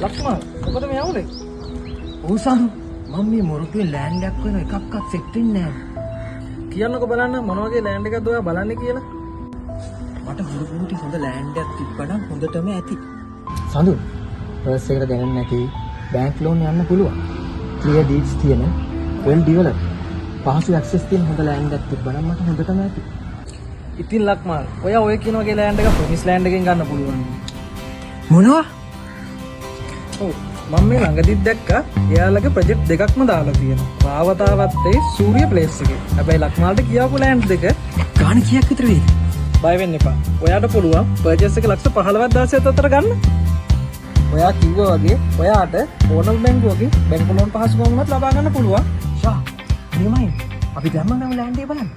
ලක්මාල්, මොකද මේ අවුලේ? ඔව් සඳු, මම මේ මොරටුවේ ලෑන්ඩ් එකක් වෙන එකක්වත් සෙට් වෙන්නේ නැහැ. කියන්නකෝ බලන්න, මොන වගේ ලෑන්ඩ් එකක්ද ඔයා බලන්නේ කියලා. මට හොඳ පුංචි හොඳ ලෑන්ඩ් එකක් තිබ්බනම් හොඳටම ඇති. සඳු, පර්ස් එකට දැනෙන්නේ නැති, බැංක් ලෝන් යන්න පුළුවන්. ක්ලියර් ඩීඩ්ස් තියෙන, වෙල් ඩෙවලොප්, පහසු ඇක්සස් තියෙන හොඳ ලෑන්ඩ් එකක් තිබ්බනම් මට හොඳටම ඇති. ඉතින් ලක්මාල්, ඔයා ඔය කියන වගේ ලෑන්ඩ් එකක් ප්‍රොමිස් ලෑන්ඩ් එකෙන් ගන්න පුළුවන්. මොනවා? ඔව්, මම මේ ළඟදිත් දැක්කා එයාලගේ ප්‍රොජෙක්ට් දෙකක්ම දාලා තියෙනවා. රාවතාවත්තේ සූර්ය ප්ලේස් එකේ. හැබැයි ලක්මාල්ට කියාපු ලෑන්ඩ් දෙක ගාන කීයක් විතර වේද? බය වෙන්න එපා. ඔයාට පුළුවන් පර්චේස් එක ලක්ෂ 15ක් 16ක් අතර ගන්න. ඔයා කිව්වා වගේ ඔයාට ඕනම බැංකුවකින් බැංකු ලෝන් පහසුකම් උනත් ලබා ගන්න පුළුවන්. ෂා, නියමයි. අපි දැම්ම නම් ලෑන්ඩ් එක බලන්න.